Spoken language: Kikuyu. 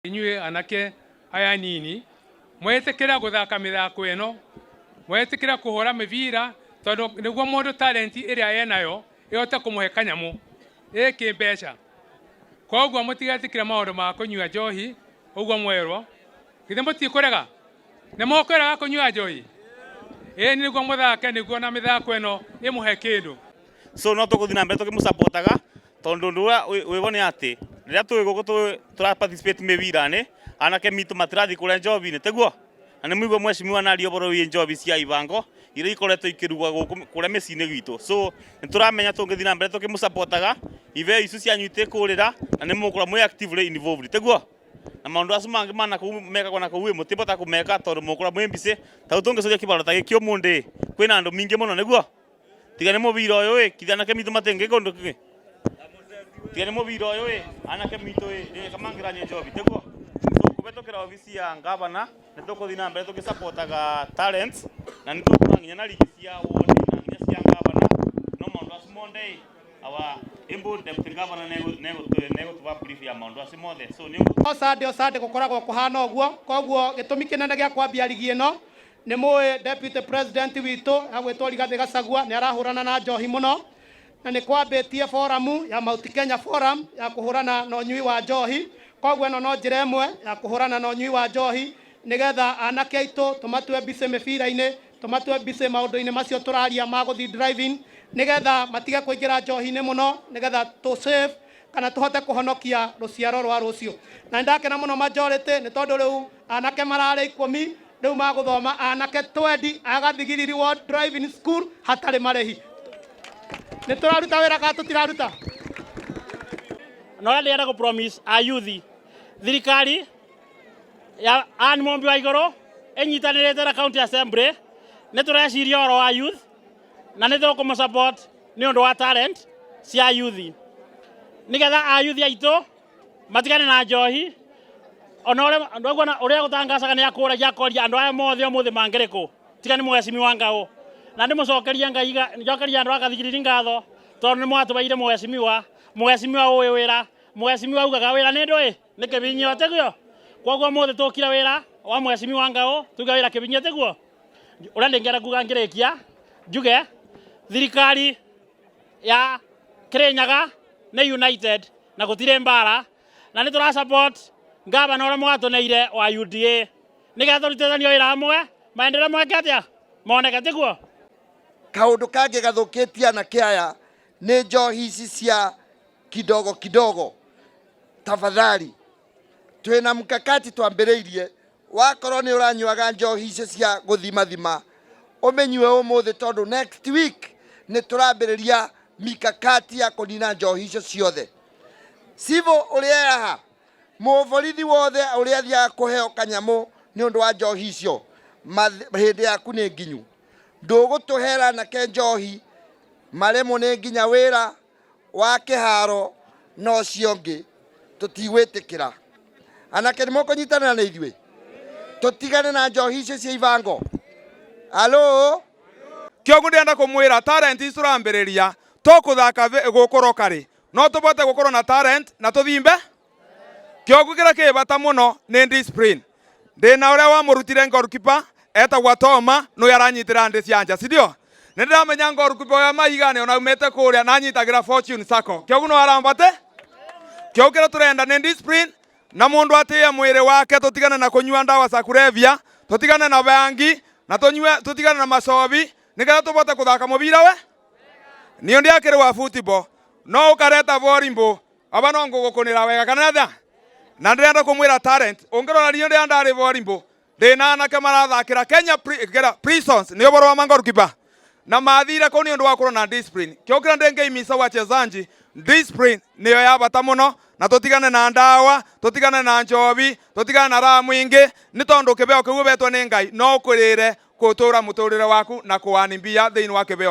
Inyuĩ anake aya nini mwetikira guthaka mithako ino, mwetikira kuhura mivira, tondu niguo mundu talent iria enayo ihote kumuhe kanyamu iki mbeca. Koguo mutigetikire maundu ma kunyua njohi uguo mwerwo. Githĩ mũtikũrega? Nĩ mũkũrega kũnyua njohi? Ĩĩ, nĩguo mũthake, nĩguo na mĩthako ĩno ĩmũhe kĩndũ. So no tũgũthiĩ na mbere tũkĩmũsupportaga, tondũ ũndũ ũrĩa wĩho nĩ atĩ rĩrĩa twĩ gũkũ tũra participate mĩbira-inĩ, anake mitũ matirathiĩ kũrĩa njobi-inĩ, tiguo? Na nĩ mũigua mheshimiwa naria ũhoro wĩgiĩ njobi cia ibango iria ikoretwo ikĩrugwo gũkũ kũrĩa mĩciĩ-inĩ gwitũ. So nĩ tũramenya tũngĩthiĩ na mbere tũkĩmũsupportaga, ibeo icio cianyu itikũrĩra na nĩ mũgũkorwo mwĩ actively involved, tiguo? Na maũndũ acio mangĩ ma nakũu mekagwo nakũu ĩ, mũtibota kũmeka tondũ mũgũkorwo mwĩ busy. Ta rĩu tũngĩcokia kĩbaro ta gĩkĩ ũmũthĩ, kwĩna andũ mingĩ mũno, nĩguo? Tiga nĩ mũbira ũyũ ĩ, kithe anake mitũ matingĩ kũndũ kĩ? Tiga nĩ mũbira ũyũ ĩ, anake mitũ ĩ, nĩ kamangĩranyua njobi, tiguo? So kũhetũkĩra obici ya ngavana nĩ tũkũthiĩ na mbere tũgĩsupportaga talents, na nĩ tũkũra nginya na rigi cia ward na nginya cia ngavana. No maũndũ acio mothe ĩ, our able deputy governor negũtũba brief ya maũndũ acio mothe. So nĩ O Sunday, o Sunday gũkoragwo kũhana ũguo. Koguo gĩtũmi kĩnene gĩa kwambia rigi ĩno nĩ mũĩ deputy president witũ agwĩtwo Rigathĩ Gachagua nĩ arahũrana na njohi mũno, na nĩ kwambĩtie forum ya Mount Kenya Forum ya kũhũrana na ũnyui wa njohi. Koguo ĩno no njĩra ĩmwe ya kũhũrana na ũnyui wa njohi, nĩgetha anake aitũ tũmatue busy mĩbira-inĩ, tũmatue busy maũndũ-inĩ macio tũraria ma gũthiĩ driving, nĩgetha matige kũingĩra njohi-inĩ mũno, nĩgetha tũ save kana tũhote kũhonokia rũciaro rwa rũciũ. Na nĩndakena mũno majority nĩ tondũ rĩu anake mararĩ 10, rĩu magũthoma anake 20 a Gathigiriri World Driving School hatarĩ marĩhi. Nĩ tũraruta wĩra kana tũtiraruta? Na ũrĩa ndĩrenda kũ promise a youth, thirikari ya Ann Mumbi wa Igũrũ ĩnyitanĩrĩte na county assembly, nĩ tũreciria ũhoro wa youth na nĩ tũkũmũ support nĩ ũndũ wa talent cia youth, nĩgetha a youth aitũ matigane na njohi. Ona ũrĩa ũrĩa gũtangacaga nĩ akũragia akoria andũ aya mothe ũmũthĩ mangĩrĩ kũ tiga nĩ mheshimiwa Ngau. Na ndĩmũcokerie Ngai, njokerie andũ a Gathigiriri ngatho tondũ nĩ mwatũbeire mheshimiwa, mheshimiwa ũĩ wĩra, mheshimiwa augaga wĩra nĩ ndũĩ nĩ kĩbinyio, tiguo? Koguo ũmũthĩ tũkire wĩra wa mheshimiwa Ngau, tuge wĩra kĩbinyio, tiguo? Ũrĩa ndĩngĩenda kuga ngĩrĩkia, njuge thirikari ya Kirinyaga nĩ united na gũtirĩ mbara, na nĩ tũra support ngavana ũrĩa mwatũneire wa UDA, nĩgetha tũrutithanie wĩra hamwe, maendeleo mweke atĩa moneke, tiguo? Kaũndũ kangĩ gathũkĩtie anake aya nĩ njohi ici cia kidogo kidogo. Tafadhali, twĩna mkakati twambĩrĩirie. Wakorwo nĩ ũranyuaga njohi icio cia gũthimathima, ũmĩnyue ũmũthĩ, tondũ next week nĩ tũrambĩrĩria mikakati ya kũnina njohi icio ciothe. Civil ũrĩa yaha mũborithi wothe ũrĩa athiaga kũheo kanyamũ nĩ ũndũ wa njohi icio, hĩndĩ yaku nĩ nginyu. Ndũgũtũhera anake njohi maremwo nĩ nginya wĩra wa kĩharo na ũcio ũngĩ, tũtigwĩtĩkĩra. Anake, nĩ mũkũnyitanĩra na ithuĩ tũtigane na njohi icio cia ibango? Alo? Kĩoguo ndĩrenda kũmwĩra, talent ici tũrambĩrĩria tũkũthaka gũkũ rokari, no tũbote gũkorwo na talent na tũthimbe. Kĩoguo kĩrĩa kĩ bata mũno nĩ discipline. Ndĩna ũrĩa wamũrutire goalkeeper etagwo Toma, nĩwe aranyitĩra ndĩ cia nja, sindio? Nĩ ndĩramenya goalkeeper ũrĩa maigane ona aumĩte kũrĩa na anyitagĩra Fortune Sacco. Kĩoguo no arambate. Kĩoguo kĩrĩa tũrenda nĩ discipline na mũndũ atĩe mwĩrĩ wake, tũtigane na kũnyua ndawa za kulevya, tũtigane na bangi na tũnyue, tũtigane na macobi, nĩgetha tũbote kũthaka mũbira. We niĩ ndiakĩrĩ wa football, no ũkareta volleyball aba no ngũgũkũnĩra wega kana atĩa. Na ndĩrenda kũmwĩra, talent ũngĩrora, niĩ ndĩrĩa ndarĩ volleyball, ndĩna anake marathakĩra Kenya Prisons, nĩ ũboro wa mangorkipa, na mathire kũu nĩ ũndũ wa gũkorwo na discipline. Kĩo kĩrĩa ndĩngĩimisa wachezaji, discipline nĩyo ya bata mũno, na tũtigane na ndawa, tũtigane na njobi, tũtigane na raha mwingĩ, nĩ tondũ kĩbeo kĩu ũbetwo nĩ Ngai no ũkũrĩre gũtũra mũtũrĩre waku na kũwani mbia thĩinĩ wa kĩbeo.